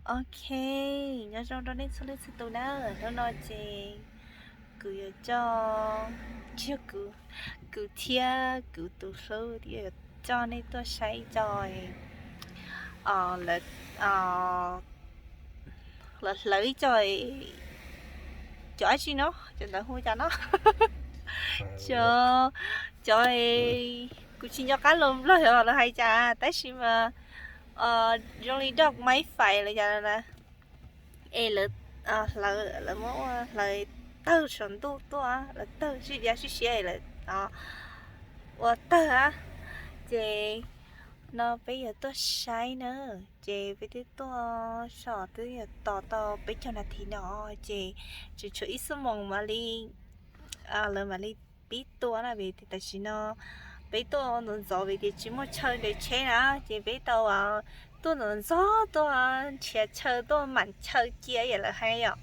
Ok, nyob zoo rau nej txhua leej txhua tus na. Hnub no ces kuv yuav coj, tsis yog kuv, kuv thiab kuv tus hlub yuav coj nej tuaj saib cov, lawv, lawv hlawv ib co, cov dab tsi no, cov ntawd hu cas no, cov, cov, kuv tsis nco qab lus Nplog lawv hais cas tab sis mas zoo li dog maiv fais los cas na. Es lawv, lawv muab ua hlawv tawg saum ntuj tuaj, lawv tawg sib diav sib siav es lawv ua tawg a. Ces no peb yuav tuaj saib na, ces peb twb tuaj so twb yuav tos tau peb caug nas this no, ces tseem tshuav ib xuab moos mam li, lawv mam li pib tua na, vim tias tam sim no peb tuaj ntxov ntxov vim tias tsis muaj chaw nres tsheb na, ces peb tau tuaj ntxov ntxov tuaj nrhiav chaw tuaj mam chaw cia yam lawv hais yom.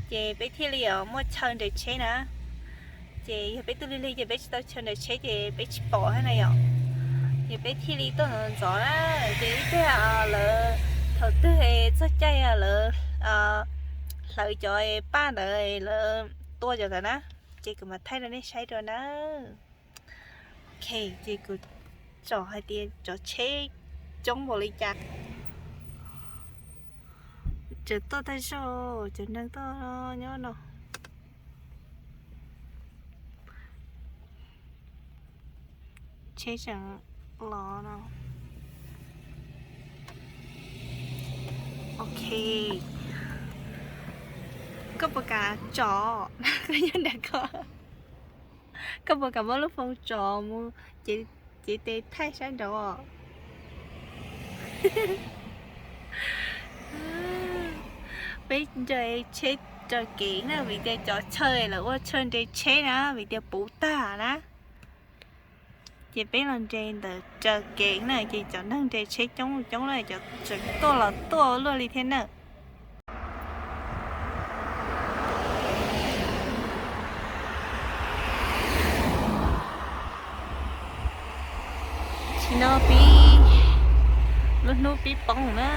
Ces peb thiaj li muaj chaw nres tsheb na. Ces yog peb tuaj lig lig ces peb tsis tau chaw nres tsheb ces peb tsis pom thiab na yom. Ces peb thiaj li tuaj ntxov ntxov na, ces ib pliag lawv thaum twg txog caij lawv hlawv cov paj ntawd lawv tua cov ntawd na, ces kuv mam thaij rau nej saib dua na. Ok, ces kuv tsom hais tias cov tsheb coob npaum li cas. Tseem tuaj tag zog, cov neeg tuaj nyob no. Tsheb tseem los no. Ok. Koj puas kam tsom? Koj nyob ntawm ko. Koj puas kam muab lub phone tsom mus cev tes thaij sab nraud os? Peb nres tsheb raws kev na, vim tias cov chaw lawv ua chaw nres tsheb na, vim tias puv tag na. Ces peb los nres ntawm raws kev na, ces cov neeg nres tsheb coob coob na, cov tseem tuaj los tuaj luaj li thiab na. Tam sim no pib, lub hnub pib poob na.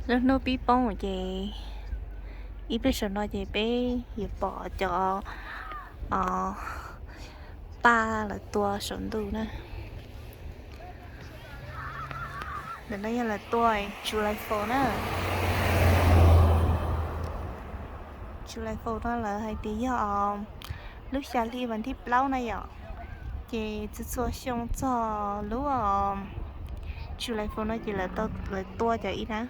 Lub hnub pib poob ces ib pliag saum no ces peb yuav pom cov paj lawv tua saum ntuj na. Ntawm no yog lawv tua July Four na. July Four no lawv hais tias yog lub xya hli vas thib plaub na yom. Ces txhua txhua xyoo txog lub July Four no ces lawv tua cov ib na.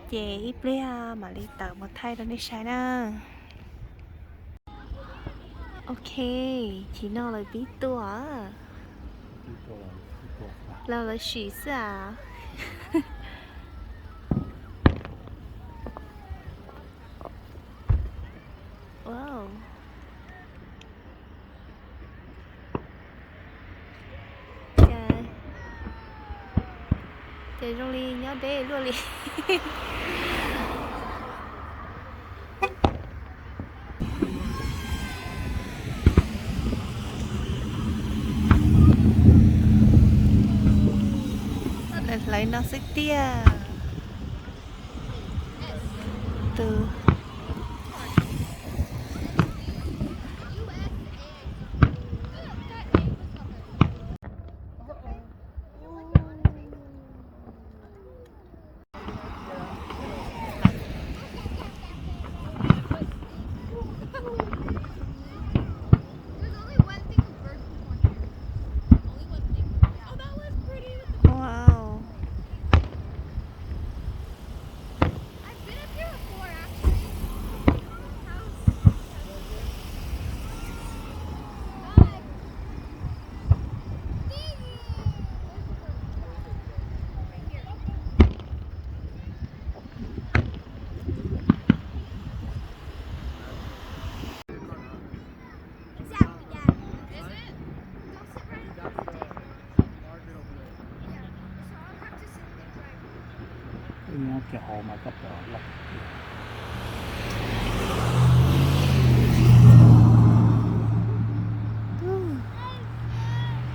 Ces ib pliag mam li tawm mus thaij rau nej saib na. Ok, tam sim no lawv pib tua. Los lawv sim xwb as. Wow. Ces zoo li nyob deb luaj li. Hlawv no xwb tiag. Tus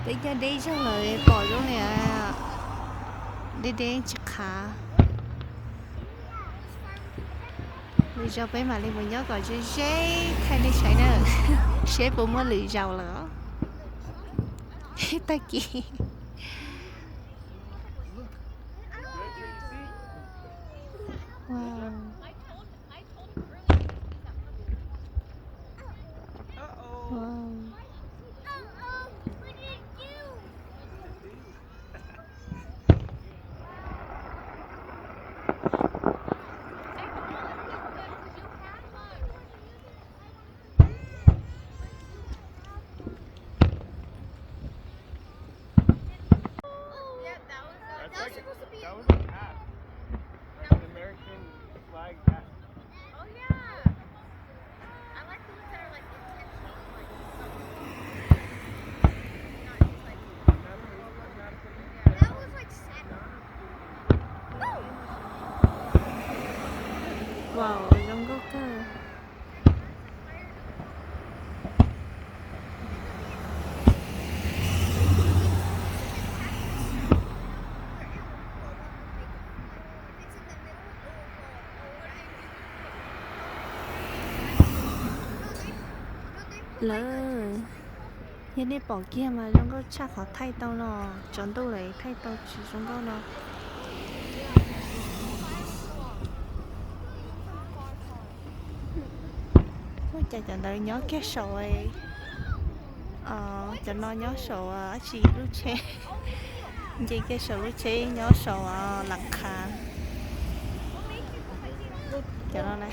Peb coj deb zog lawm pom zoo li. Deb deb tsis qhav. Lwm zaus peb mam li mus nyob kom ze ze thaij nej saib na. Seb puas muaj lwm zaus lawm. Tag kis. That's like, that was an ad. That's an American flag hat. Oh, yeah. I like the ones that are, like, intentional, like, something. Not just, like, Wow, zoo nkauj kawg. Lawv, yog nej pom kiag mas zoo nkauj tshaj qhov thaij tau no, tsaus ntuj lawm thaij tau tsis zoo nkauj no. Ua cas cov ntawd nyob kiag saum, cov no nyob saum dab tsi lub tsheb, nce kiag saum lub tsheb nyob saum las khav. Cov no na,